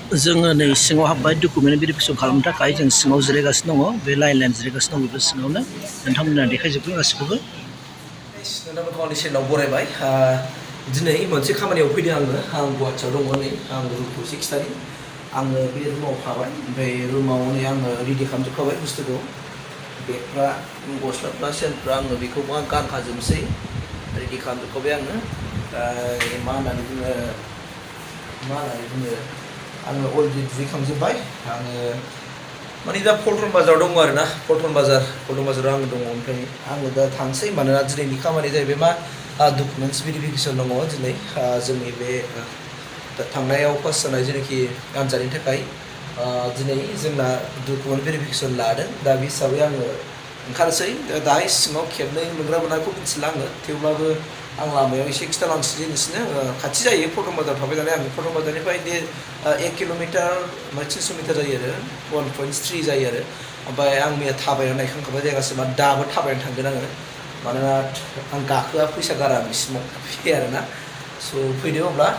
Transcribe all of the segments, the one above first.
जोङो नै सिङाव हाबबाय डकुमेन्ट भेरिफिकेसन खालामनो थाखाय जों सिङाव जिरायगासिनो दङ बे लाइन जिरायगासिनो दं बेफोर सिङावनो नोंथांमोनहा देखायजोबगोन गासिखौबो नोंथांमोनखौ आंनि चेनेलाव बरायबाय दिनै मोनसे खामानियाव फैदों आं गुवाहाटियाव दङ नै आं रुमखौ 6 थारिख आङो बे रुमाव थाबाय ओमफ्राय रुमाव नै आङो रेडि खालामजोबखाबाय बुस्थुखौ बेगफ्रा गस्लाफ्रा सेन्टफ्रा आङो बेखौबो गानखाजोबनोसै रेडि खालामजोबखाबाय आङो मा होननानै बुङो आङो अलरेडि दुगैखांजोब्बाय आङो माने दा पल्टन बाजाराव दङ आरोना पल्टन बाजाराव आङो दङ ओमफ्राय आङो दा थांसै मानोना दिनैनि खामानिया जाहैबाय मा डकुमेन्टस भेरिफिकेसन दङ दिनै जोंनि बे थांनायाव पास जानाय जेनाखि आनजादनि थाखाय दिनै जोंना डकुमेन्ट भेरिफिकेसन लादों दा बे हिसाबै आङो ओंखारसै दाहाय सिङाव खेबनै मोनग्रा मोनाखौ मिथिला आङो थेवब्लाबो आं लामायाव एसे खिथालांसै नोंसोरनो खाथि जायो पल्टन बाजाराव थाबाय नालाय आं पल्टन बाजारनिफ्राय 1 किल'मिटार 300 मिटार जायो आरो 1.3 जायो आरो ओमफ्राय आं मैया थाबायनानै नायखांखाबाय जायगासिम दाबो थाबायनानै थांगोन आङो मानोना आं गाखोआ फैसा गारा बिसिमाव फैयो आरोना स' फैदो अब्ला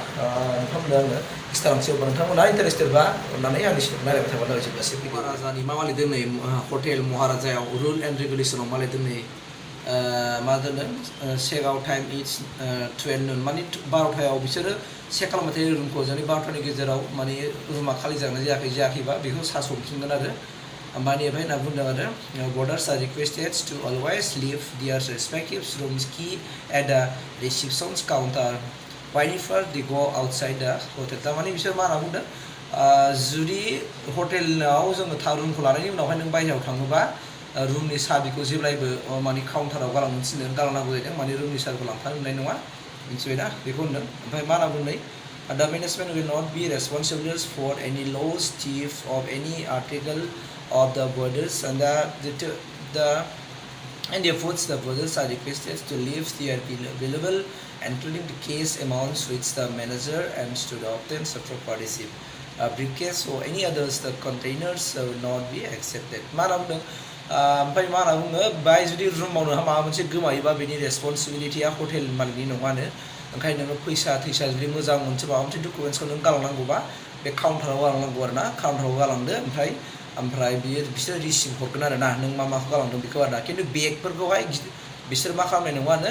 नोंथांमोननो आङो खिथालांसै अब्ला नोंथांमोनहा इन्टारेस्टेडबा अननानै आंनि सिगाङाव रायलायबाय थाबानो जाबाय जोबजासे महाराजानि मा लिरदों नै हटेल महाराजायाव रुल एन्ड रेगुलेसनाव मा लिरदों नै मा दोनदों check out time it's 12 noon माने 12टायाव बिसोरो चेक खालामबाय थायो रुमखौ जोंनि 12टानि गेजेराव माने रुमा खालि जायाखैबा बेखौ सास'फिनगोन आरो ओमफ्राय होनना बुंदों आरो बर्डार्स आर रिक्वेस्टेड टु अलवेज लिभ दियार रेसपेक्टिभ rooms ki at the रिसेप्शन्स counter व्हेनेभार Day go outside द हटेल थारमाने बिसोर मा होनना बुंदों जुदि हटेलाव जोङो रुमखौ लानायनि उनावहाय नों बायहेरायाव थाङोबा रुमनि साबिखौ जेब्लायबो माने काउन्टाराव गालांनो थिनदों गालांनांगौ जाहैदों माने रुमनि साबिखौ लांफानो मोननाय नङा मिथिबायना बेखौ होनदों ओमफ्राय मा होनना बुंनाय The management will not be responsible for any loss, thief of any article of the borders and the foods the borders are requested to leave their available, including the case amounts which the manager and to obtain such partnership. Briefcase or any others the containers will not be accepted. ओमफ्राय मा होनना बुङो बाय जुदि रुमावनो माबा मोनसे गोमायोबा बेनि रेसपन्सिबिलिटिया hotel मालिकनि नङानो ओंखायनो नोङो फैसा जुदि मोजां मोनसे माबा मोनसे डकुमेन्ट्सखौ नों गालांनांगौबा बे काउन्टाराव गालांनांगौ आरो ना काउन्टाराव गालांदो ओमफ्राय बिसोर रिसिभ हरगोन आरो ना नों माखौ गालांदों बेखौ आरो ना खिन्थु बेगफोरखौहाय बिसोर मा खालामनाय नङानो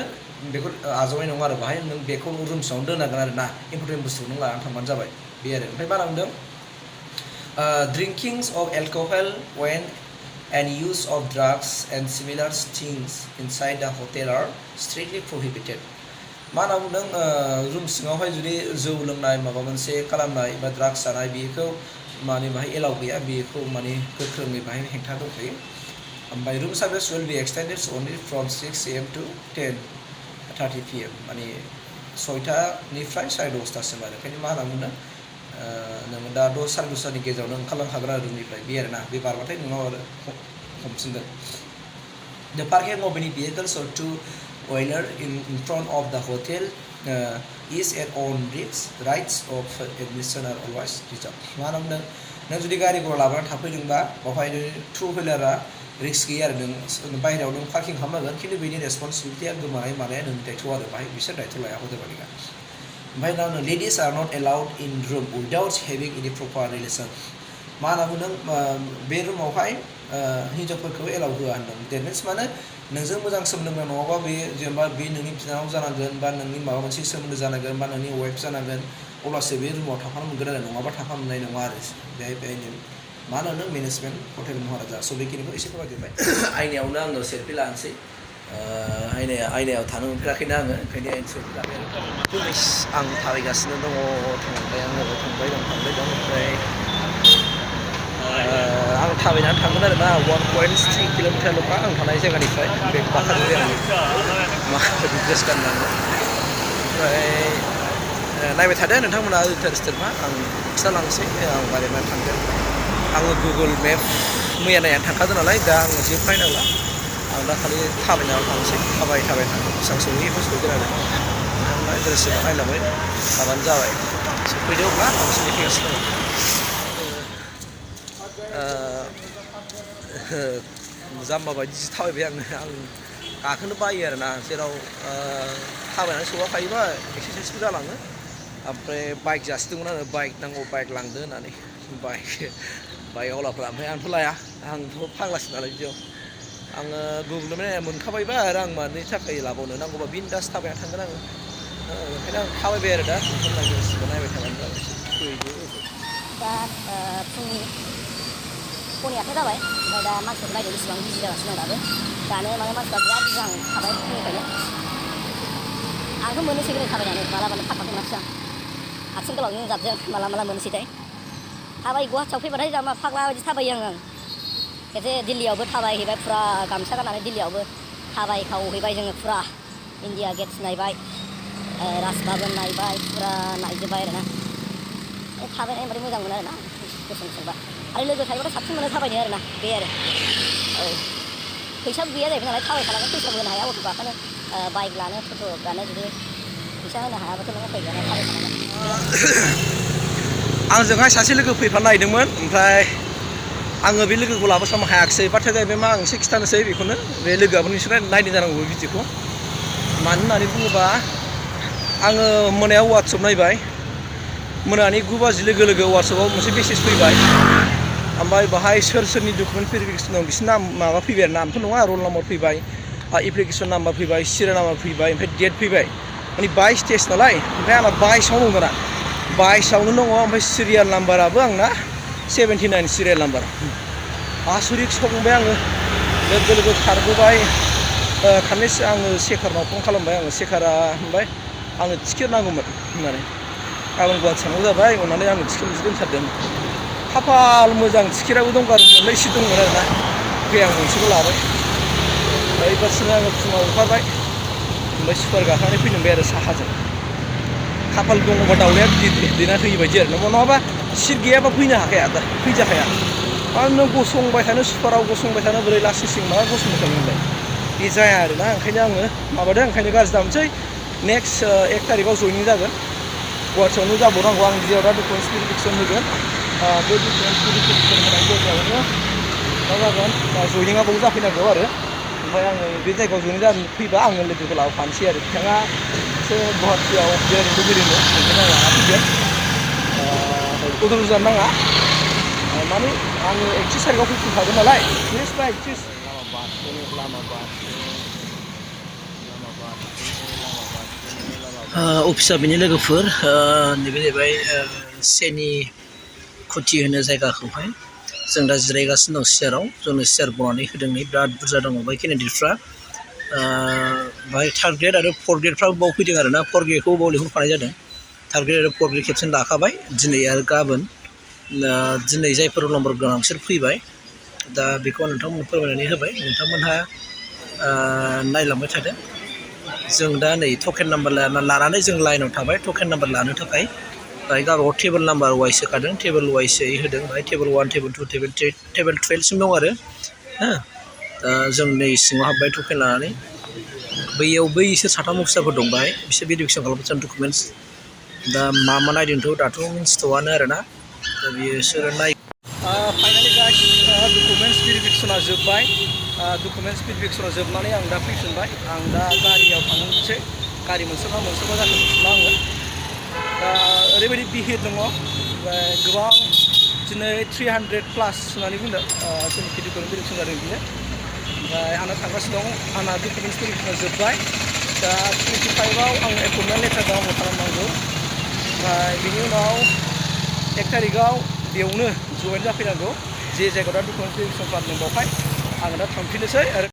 बेखौ आजावनाय नङा आरो बाहाय नों बेगखौ रुम सिङावनो दोननांगोन आरो ना इम्परटेन्ट बुस्थुखौ नों लानानै थांबानो जाबाय बे आरो ओमफ्राय मा बुंदों drinkings of alcohol when and use of drugs and similar things inside the hotel are strictly prohibited. मा होनना बुंदों रुम सिङावहाय जुदि जौ लोंनाय माबा मोनसे खालामनाय बा ड्राग्स जानाय बेखौ माने बाहाय एलाउ गैया बेखौ माने गोख्रोङै बाहाय हेंथा दंखायो ओमफ्राय room service will be extended only from 6 AM to 10:30 PM माने 6टानिफ्राय 10:30सिम आरो ओंखायनो मा होनना बुंदों नोङो दा 10:30नि गेजेरावनो ओंखारलांखागोन आरो रुमनिफ्राय बे आरोना बे बारबाथाय नोंनाव आरो हमफिनगोन The parking of any vehicles or two-wheeler in front of the hotel is at own risk. Rights of admission are always reserved. मा होनना बुंदों नों जुदि गारि घरा लाबोनानै थाफैदोंबा बेवहाय टु व्हिलारा रिस्क गैया आरो नों बाहेरायाव नों पार्किं खालामनांगोन खिन्थु बेनि रेसपन्सिबिलिटिया गोमानाय मानाया नोंनि दायथ' आरो बाहाय बिसोर दायथ' लाया हटेल मालिका ओमफ्राय नाव ladies are not allowed in room without having any proper relation मा होनना बुंदों बे रुमावहाय हिन्जावफोरखौ एलाउ होआ होनदों देट मिन्स माने नोंजों मोजां सोमोन्दो नङाबा बे जेनेबा बे नोंनि बिनानाव जानांगोन बा नोंनि माबा मोनसे सोमोन्दो जानांगोन बा नोंनि वाइफ जानांगोन अब्लासो बे रुमाव थाफानो मोनगोन आरो नङाबा थाफानो मोननाय नङा आरो बेहायनो मा होनो मेनेजमेन्ट हटेल महाराजा स' बेखिनिखौ एसे फोरमायजोब्बाय आयनायावनो आङो सेल्फि लानोसै आयनायाव थानो मोनफेराखैना आङो ओंखायनो आं सेल्फि लाबाय आं थाबायगासिनो दङ थांबाय दं ओमफ्राय आं थाबायनानै थांगोन आरो ना 1.3 किल'मिटारल'खा आं थानाय जायगानिफ्राय बे बाखाजों आं माखासे ड्रेस गाननानै ओमफ्राय नायबाय थादो नोंथांमोना इन्टारेस्टेड मा आं खिथालांसै आं मारै थांगोन आङो गुगोल मेप मैया नायनानै थांखादों नालाय दा आङो जेबो नायनांला आं दा खालि थाबायनानै थांसै थाबाय थांगोन बेसेबां सहैयो सहैगोन आरो नोंथांमोना इन्टारेस्टेड नायलांबाय थाबानो जाबाय सफैदो अब्ला आं सोलिफैगासिनो दङ जाम्बा बायदिसो थाबायबाय आं गाखोनो बायो आरोना जेराव थाबायनानै सौहाखायोबा एक्सारसाइसबो जालाङो ओमफ्राय बाइक जासिदोंमोन आरो बाइक नांगौ बाइक लांदो होननानै बाइक आवलाफ्रा ओमफ्राय आंथ' लाया आंथ' फाग्लासो नालाय बिदियाव आङो गुगोल मोनखाबायबा आरो आं मानि थाखाय लाबावनो नांगौबा बिन्दास थाबायना थांगोन आङो ओंखायनो आं थाबायबाय आरो दा ओंखाम नायबाय थानानै दा फुंनि पौने 8 जाबाय ओमफ्राय दा मानसिफोर नायदों बेसेबां बिजि जागासिनो दं दानो माने मानसिफ्रा बिराद मोजां थाबाय फुंनिफ्रायनो आंथ' मोननोसै गोलै थाबायनानै मालाबानो फाक्काखौ मोनाखिसै आं आथिं गोलावजों जाबजों माला मोननोसैथाय थाबाय गुवाहाटियाव फैबाथाय जामा फाग्ला बायदि थाबायो आं खेबसे दिल्लीयावबो थाबायहैबाय फुरा गामसा गाननानै दिल्लीयावबो थाबायखावहैबाय जोङो फुरा इन्डिया गेट नायबाय राजभवन नायबाय फुरा नायजोब्बाय आरोना थाबायनाय होनबाथाय मोजां मोनो आरोना गुसुंबा आरो लोगो थायोबाथ' साबसिन मोनो थाबायनो आरोना बे आरो फैसाबो गैया जाहैबाय नालाय थाबायखानांगोन फैसाबो होनो हाया अट' गाखोनो बाइक लानो टट' गानो जुदि फैसा होनो हायाबाथ' नोङो फैगोन थाबायखानांगोन आंजोंहाय सासे लोगो फैफानो नागिरदोंमोन ओमफ्राय आङो बे लोगोखौ लाबोस्लाबनो हायाखिसै बाथ्राया जाहैबाय मा आं एसे खिथानोसै बेखौनो बे लोगोआबो नोंसोर नायदों जानांगौ भिडिअखौ मानो होननानै बुङोबा आङो मोनायाव वाट्सएप नायबाय मोनानि 9 बाजि लोगो लोगो वाट्सएपआव मोनसे मेसेज फैबाय ओमफ्राय बाहाय सोरनि डकुमेन्ट भेरिफिकेसन दं बिसोर नाम माबा फैबाय आरो नामथ' नङा रल नाम्बार फैबाय एप्लिकेसन नाम्बार फैबाय सिरियाल नाम्बार फैबाय ओमफ्राय डेट फैबाय माने 22 टेस्ट नालाय ओमफ्राय आंना 22 दं दाना 22 दङ ओमफ्राय सिरियाल नाम्बाराबो आंना 79 सिरियाल नाम्बार आसरित संबाय आङो लोगो खारबोबाय खारनैसो आङो सेकारनाव फन खालामबाय आङो सेकारा होनबाय आंनो टिकेट नांगौमोन होननानै गाबोन गुवाहाटि थांनांगौ जाबाय अननानै आंनो टिकेट मोनसे दोनथारदों खाफाल मोजां टिकेटआबो दंगारो मोननैसो दंमोन आरोना ओमफ्राय आं मोनसेखौ लाबाय ओइबारसिनो आङो फुङाव ओंखारबाय ओमफ्राय सुपार गाखोनानै फैनांबाय आरो साहाजों खाफाल दङबा दाउलाया दैना होयो बायदि आरो नङाबा सिट गैयाबा फैनो हाखाया दा फैजाखाया आरो नों गसंबाय थानो सुपाराव गसंबाय थानो बोरै लासिं मा गसंबाय थानोलाय बे जाया आरोना ओंखायनो आङो माबादों ओंखायनो गाज्रि दामोनसै नेक्स्ट 1 तारिखआव जयनिं जागोन गुवाहाटियावनो जाबावनांगौ आं जियाव दा डकुमेन्टस भेरिफिकेसन होगोन बे डकुमेन्टस भेरिफिकेसन होनाय जायगायावनो मा जागोन जयनिंआ बाव जाफैनांगौ आरो ओमफ्राय आङो बे जायगायाव जयनिं जानो फैबा आङो लोगोखौ लाबोफानोसै आरो बिथाङा एसे गुवाहाटियाव बेरायनो लुबैदोंमोन ओंखायनो आं लाना फैगोन उदाल जानो नाङा माने आङो 31 तारिखआव फैफिनखागोन नालाय अफिसा बेनि लोगोफोर नैबे जाहैबाय सेनि खुथि होनो जायगाखौहाय जों दा जिरायगासिनो दं सियाराव जोंनो सियार बनानै होदों नै बिराद बुरजा दङ बाय केन्डिडेटफ्रा बाहाय 3rd ग्रेड आरो 4th ग्रेडफ्राबो बाव फैदों आरोना 4th ग्रेडखौ बाव लिंहरफानाय जादों 3rd ग्रेड आरो 4th ग्रेड खेबसेनो लाखाबाय दिनै आरो गाबोन दिनै जायफोर रल नम्बर गोनां बिसोर फैबाय दा बेखौ नोंथांमोननो फोरमायनानै होबाय नोंथांमोनहा नायलांबाय थादों जों दा नै टकेन नाम्बार लानानै जों लाइनाव थाबाय टकेन नाम्बार लानो थाखाय बाहाय गावबागाव टेबोल नाम्बार वाइस होखादों टेबोल वाइसै होदों बाहाय टेबोल 1 टेबोल 2 टेबोल 3 टेबोल 12 सिम दं आरो दा जों नै सिङाव हाबबाय टकेन लानानै बैयाव बैसोर 3 अफिसारफोर दं बाहाय बिसोर भेरिफिकेसन खालामगासिनो डकुमेन्टस दा मा नायदोंथ' दाथ' मिन्थिथ'वानो आरोना दा बिसोरो नाय फाइनालि गाइस डकुमेन्टस भेरिफिकेसना जोब्बाय डकुमेन्टस भेरिफिकेसना जोबनानै आं दा फैफिनबाय आं दा गारियाव थांनोसै गारि मोनसेबा जागोन आङो दा ओरैबायदि भिहिर दङ गोबां दिनै 300 प्लास होननानै बुंदों जोंनि डकुमेन्ट भेरिफिकेसन जादों बिदिनो ओमफ्राय आंना थांगासिनो दं आंना डकुमेन्टस भेरिफिकेसना जोब्बाय दा 25आव आं एपइन्टमेन्ट लेटार डाउनलड खालामनांगौ ओमफ्राय बिनि उनाव 1 तारिखआव बेयावनो जयेन जाफैनांगौ जे जायगायाव दा डकुमेन्ट भेरिफिकेसन खालामदों बावहाय आङो दा थांफिननोसै आरो